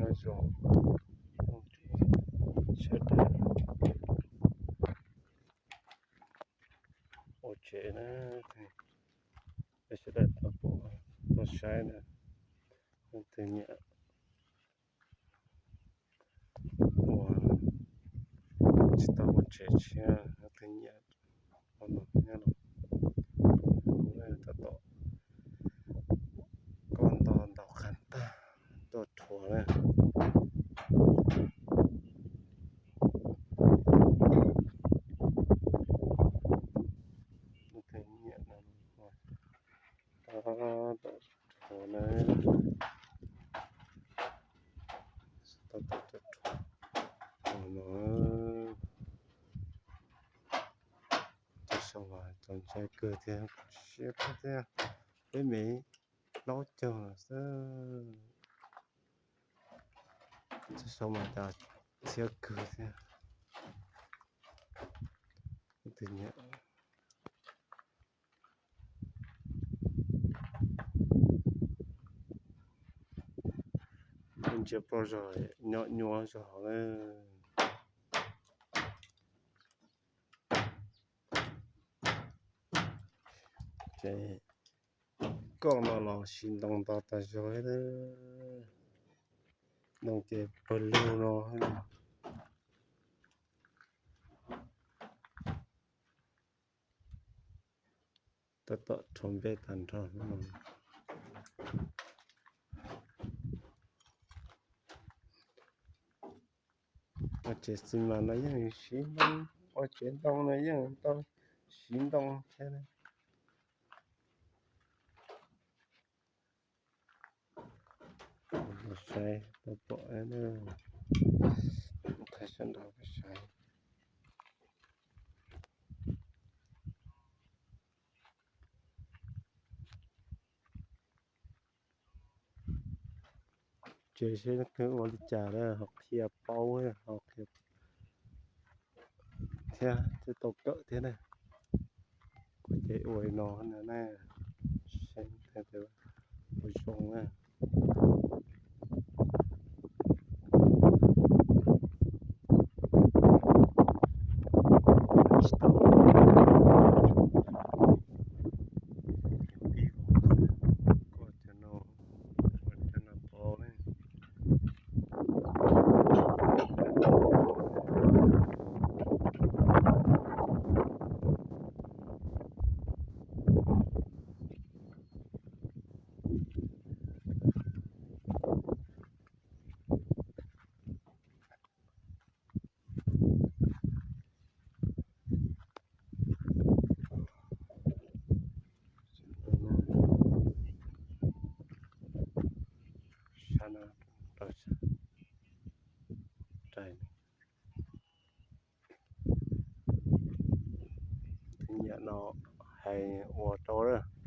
Zoo, sawv daws ua tsev na, sawv daws tau pom tau saib na, leej twg nyiam ua, tsis tau ua tsev tshiab, leej twg nyiam ua no nyob no, kuv tab tom koj nto ntaus qab tag tuaj rhuav na. Leej twg nyiam no tab tom rhuav na, tab tom rhuav no. Cov saum mas cov ntxhais kawg thiab, siab kawg thiab, peb me plaub caug lawm xwb. Cov saum mas cov txhiab kawg thiab. Leej twg nyiam ntsia plaub zog, nyob nyuaj zog na. Ces koj no los siv ntoo nto tas zog, ntoo ces pawg lug no. Tab tom rhuav npej tag nrho. Ua tsev xi mas no yeej siv ntoo, ua tsev ntoo no yeej tau siv ntoo thiab. Saib tau pom, qhib sab nraud saib. Tsev seb kawg ua li cas na, ho qhia paub, ho qhia thiab, thiab tau kawm thiab na. Kuv ces ua li no na, saib ua zoo na. Sab no rau sab, nyiam no hais ua rau.